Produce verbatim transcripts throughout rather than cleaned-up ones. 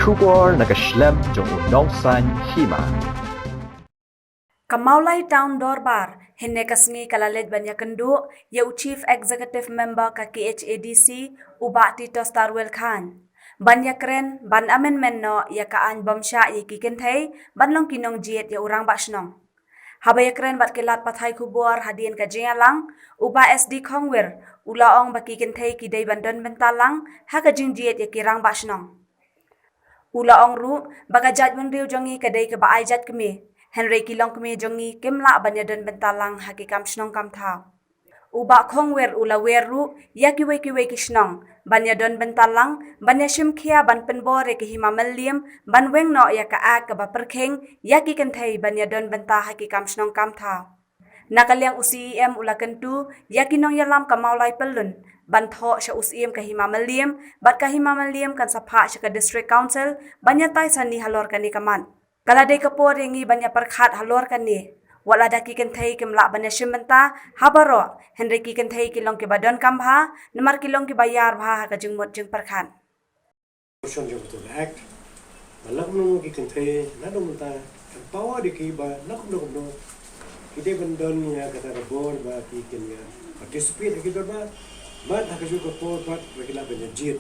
Khubor na ka shlem jong u nongsan hima. Ka Mawlai Town Dorbar hynne ka sngi ka la leit ban ïakynduh ïa u Chief Executive Member ka K H A D C, u Bah Tito Starwell Chyne, ban ïakren ban amendment noh ïa ka aiñ bym shah ïa ki kynthei ban long ki nongjied ïa u rangbah shnong. Haba ïakren bad ki lad pathai khubor hadien ka jingïalang, u Bah S D Khongwir u la ong ba ki kynthei ki dei ban don bynta lang ha ka jingjied ïa ki rangbah shnong. U la ong ruh ba ka jaitbynriew jong ngi ka dei kaba ai jait kmie, hynrei ki longkmie jong ngi kim lah ban ïadon bynta lang ha ki kam shnong kam thaw. U Bah Khongwir u la wer ruh ïa kiwei kiwei ki shnong ban ïadon bynta lang, ban ïashim khia ban pynbor ïa ki hima mylliem ban weng noh ïa ka Act kaba pyrkhing ïa ki kynthei ban ïadon bynta ha ki kam shnong kam thaw. Na ka liang u C E M u la kyntu ïa ki nongïalam ka Mawlai Pyllun ban thoh sha u Syiem ka hima mylliem, bad ka hima mylliem kan sa phah sha ka District Council ban ïatai sani halor kane ka mat. Ka la dei ka por ïa ngi ban ïapyrkhat halor kane. Wat lada ki kynthei kim lah ban ïashim bynta ha baroh, hynrei ki kynthei ki long kiba donkam bha, namar ki long kiba ïar bha ha ka jingmut jingpyrkhat. Provision jong ka Act ba la kumno ki kynthei, la kumno mynta empower ïa ki ba la kumno kumno ki dei ban don ïa kata ka bor ba ki kin ïa participate ha ki dorbar, bad ha kajuh ka por pat ba ki lah ban ïa jied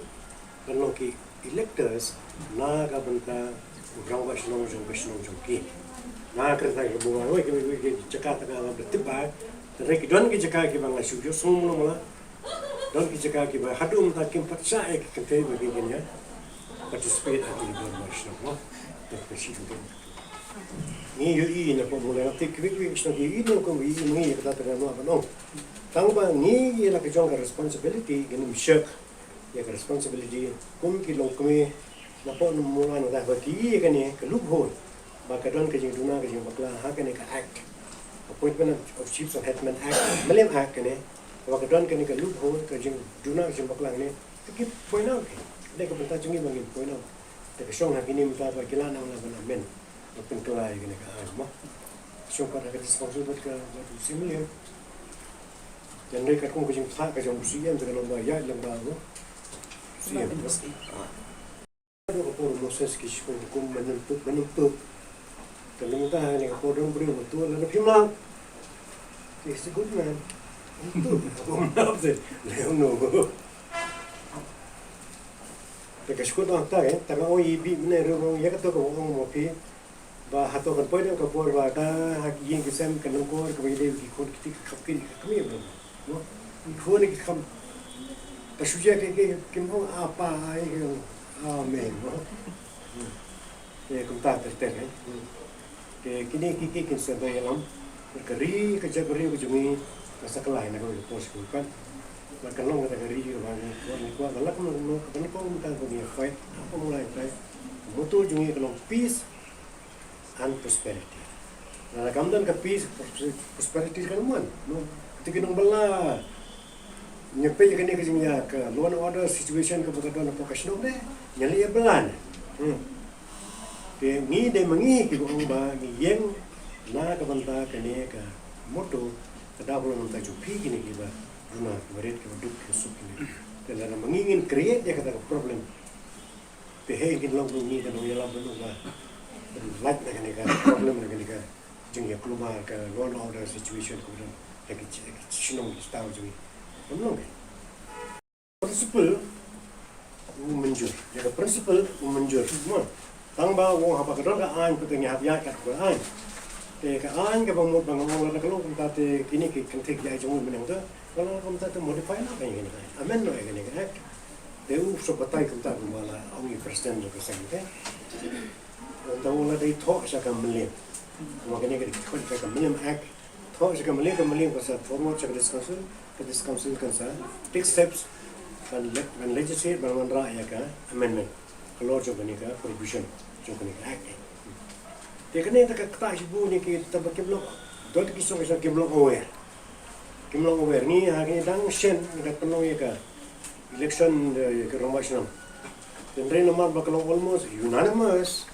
ban long ki electors na ka bynta u rangbah shnong jong ka shnong jong ki. Nga kren tang ïa ka Bungei, ki, ki, ki jaka tang nga ngam da tip bha, hynrei ki don ki jaka kiba nga shu ïohsngew mala mala. Don ki jaka kiba haduh mynta kim pat shah ïa ki kynthei ba kin kin ïa participate ha ki dorbar shnong, mo. Te ka shi kynthei. Ngi ïohi na pdeng Mawlai, te kiwei kiwei ki shnong ki ïohi, na kum ïohi ngi ïa kata, te nga noh ban ong. Tang ba ngi ïa la ka jong ka responsibility, ngin ym shirk ïa ka responsibility kum ki longkmie na pdeng Mawlai, na da ba ki ïa kane ka loophole ba ka don ka jingduna ka jingbakla ha kane ka Act, Appointment of Chiefs and Headmen Act, Mylliem Act kane, ba ka don kane ka loophole ka jingduna ka jingbakla kane. Te ki point out ki, dei ka bynta jong ngi ba ngin point out. Te ka shong ha kine mynta ba ki lah na la ban amend, ban pynkylla ïa kane ka aiñ, mo. Shong pat ha ka District Council bad ka, bad u Syiem Mylliem. Jan dei katkum ka jingthoh ka jong u Syiem, te ka long ba ïaid lang ba, mo. Syiem. Haduh ka por u Moses ki shong kum ban ym tuh, ban ym tuh. Te mynta ha kane ka por don briew ban tuh, lada phim lah. He's a good man. Ym tuh, ym tuh. Te ka shu kut ong ta, eh, tang nga ong i bih mynne ruh ong ïa kato ka ong ma phi. Ba hato kan poi don ka por ba ka ha ki ïing ki sem ka nongkor kaba ïadei ki khun ki kti ki kham ki kham ïa ba. Mo. Ki khun ki kham. Ka shu ïa ki ki kim ong apa ai ki ong amen. Mo. Te kumta ter ter, eh. Te kine ki ki kin sa dei lam. Ka ri ka jaitbynriew ka jong ngi ka sa kylla na ka por shu kan. Ba ka long ka ri ka ba ngi kwah ngi kwah ka lak no no ka ban ko ka ban ko ngi fight. Ka Mawlai fight. Motto jong ngi ka long peace and prosperity. Lada kam don ka peace, prosperity kan ym wan, no? Te ki nongbylla, ngi peit ïa kane ka jingïa ka law and order situation kaba ka don hapoh ka shnong de, ngi la ïa bylla ne. Hmm. Te ngi dei ma ngi kiba ong ba ngi ïeng na ka bynta kane ka motto, ka daw ka long na ka bynta jong phi kine kiba duna, kiba rit, kiba duk, kiba suk kine. Te lada ma ngi ngin create ïa kata ka problem. Te hei kin long ngi ka nongïalam ban ong ba lait na kane ka problem na kane ka jingïaklumar ka law and order situation ka don ha ki shnong ki thaw jong ngi. Kam long ka. Principle u mynjur. Ïa ka principle u mynjur. Mo. Tang ba u ong haba ka don ka aiñ, phi te ngi hap ïaid katkum ka aiñ. Te ka aiñ kaba mut ba nga ong lada ka long kumta te kine ki kynthei ki aiñ jong u mynne te ka long kumta te modify noh ïa kane ka aiñ. Amend noh ïa kane ka act. Te u sngewbatai kumta kumba la ong i president jong ka seng te. Te u la dei thoh sha ka Mylliem. Kumba kane ka dei thoh sha ka Mylliem Act. Thoh sha ka Mylliem, ka Mylliem kan sa forward sha ka District Council, ka District Council kan sa take steps ban le-, ban legislate ban wanrah ïa ka amendment halor jong kane ka provision jong kane ka act. Te kane te ka ktah shibun ïa ki, te ba kim long, don ki song ki song kim long aware. Kim long aware. Ngi ha kine dang shen ngi kat pynlong ïa ka election, eh, ïa ka rangbah shnong. Hynrei namar ba ka long almost unanimous.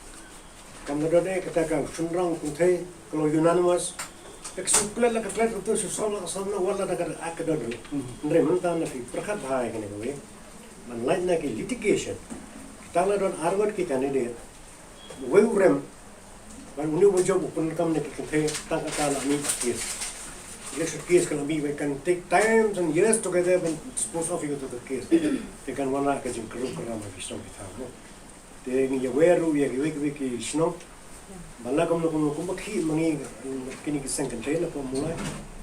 Kam da don eh kata ka shynrang kynthei ka long unanimous. Te ka shu klet la ka klet, ka tu shu saw la ka saw, wat la da ka act ka don. Hynrei mynta na phi pyrkhat bha ïa kane kawei. Ban lait na ki litigation, ki Tang la don arngut ki candidate, uwei u rem, bad une uba jop u pyndonkam na ki kynthei tang kata la mih case. Election case ka la mih, it can take times and years together ban dispose off ïa kato ka case. Te kan wanrah ka jingkyrduh kyrram ha ki shnong ki thaw, mo. Te ngi ïawer ruh ïa kiwei kiwei ki shnong. Ba la kumno kumno kumba khih ma ngi, kine ki seng kynthei na Pamulai.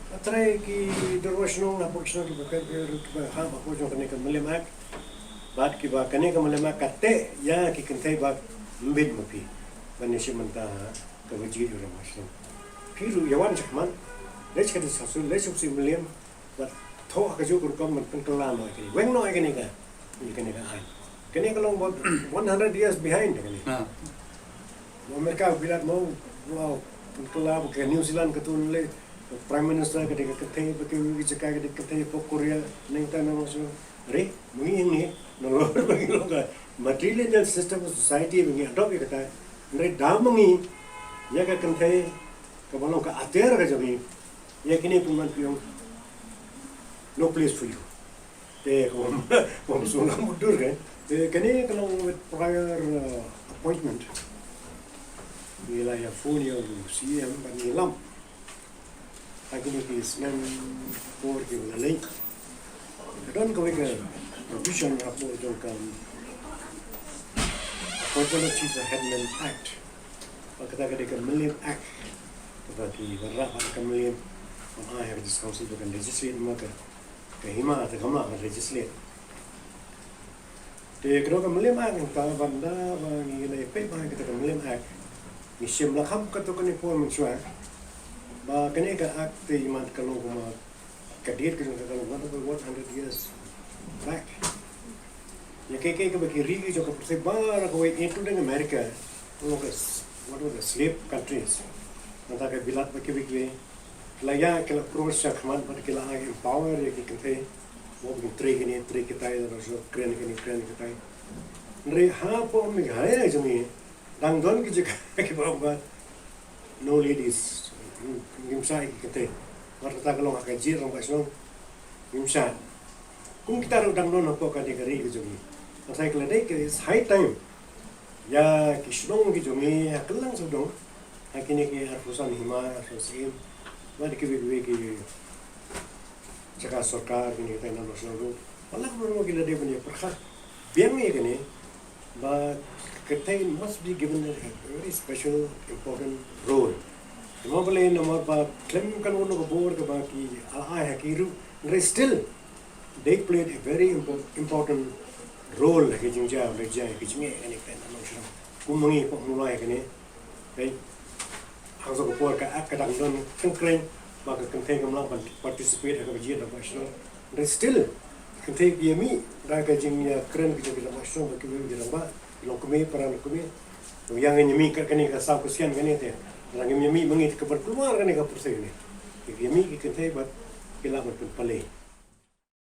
Hynrei ki dorbar shnong na pdeng shnong kiba kren ruh kiba hap hapoh jong kane ka Mylliem Act. Bad kiba kane ka Mylliem Act ka teh ïa ki kynthei ba ym bit ma phi ban ïashim bynta ha kaba jied ïa u rangbah shnong. Phi ruh ïa wan shakhmat, leit sha ka district council, leit sha u Mylliem, bad thoh ha kajuh ka rukom ban pynkylla noh ïa kane, weng noh ïa kane ka, ïa kane ka aiñ. Kane ka long about one hundred years behind kane. Ah. America, bilat mo, wow, pynkylla, ba ka New Zealand katto lei, Prime Minister ka dei ka kynthei, ba ki jaka ka dei ka kynthei, hapoh Korea, nangta na mo shu. Re, ma ngi hangne, nalor ba ngi long ka matrilineal system of society ba ngi adopt ïa kata. Hynrei da ma ngi, ïa ka kynthei kaba long ka atiar ka jong ngi, ïa kine pynban phi ong, no place for you. Te ka bym, bym sngewlem mutdur ke. Te kane ka long with prior, uh, appointment. Ngi la ïa phone ïa u C M bad ngi lam. Ha kine ki snem por kiba la leit, ka don kawei ka provision hapoh jong ka Appointment of Chief and Headman Act. Ba kata ka dei ka Mylliem Act. Kaba ki wanrah bad ka Mylliem, ban ai ha ka District Council ba kan legislate, namar ka, ka hima te kam lah ban legislate. Te ka dei ka Mylliem Act, nangta ban da ba ngi la ïa peit ba kata ka Mylliem Act, ngi shim la kham katto katne por mynshuwa ba kane ka Act te imat ka long kumba ka date ka jong ka ka long one hundred years back. Ïa kaei kaei kaba ki ri ki jong ka pyrthei baroh kawei, including America, ka long ka s-, one of the slave countries. Nangta ka bilat bad kiwei kiwei, ki la ïa, ki la approach shakhmat bad ki la ai empower ïa ki kynthei, mo, ba kin trei kine, trei kitai, lane shu kren kine, kren kitai. Hynrei hapoh Meghalaya jong ngi, dang don ki jaka kiba ong ba no ladies, ngim shah ïa ki kynthei. Wat kata ka long ha ka jingïalang rangbah shnong, ngim shah. Kum kita ruh dang don hapoh kane ka ri ka jong ngi. Ngan sa ïa kylli, ka dei, it's high time ïa ki shnong ki jong ngi ha kylleng sawdong, ha kine ki arphew san hima, arphew san siem, bad kiwei kiwei ki jaka sorkar, kine kita na national road, ba la kumno ki la dei ban ïa pyrkhat biang ïa kane, ba kynthei must be given a very special important role. Namar balei? Namar ba khlem kano kano ka bor kaba ki la ai ha ki ruh, hynrei still they played a very impo-, important role ha ka jingjia, ha ka jia, ha ka jingeh kane ka na nongshong. Kum ma ngi hapoh Mawlai kane, hei, hangto ka por ka Act ka dang don kren kren ba ka kynthei kam lah ban participate ha kaba jia rangbah shnong. Hynrei still kynthei ki ïa mih da ka jingïakren ka jong ki rangbah shnong, ba ki mih ki rangbah, ki longkmie, para longkmie. Ïa ngin ïa mih ka kane ka saw ka sian kane te, lada ngim ïa mih ma ngi te ka ban kulmar kane ka pyrthei ne. Ki ïa mih ki kynthei bad ki lah ban pynpalei.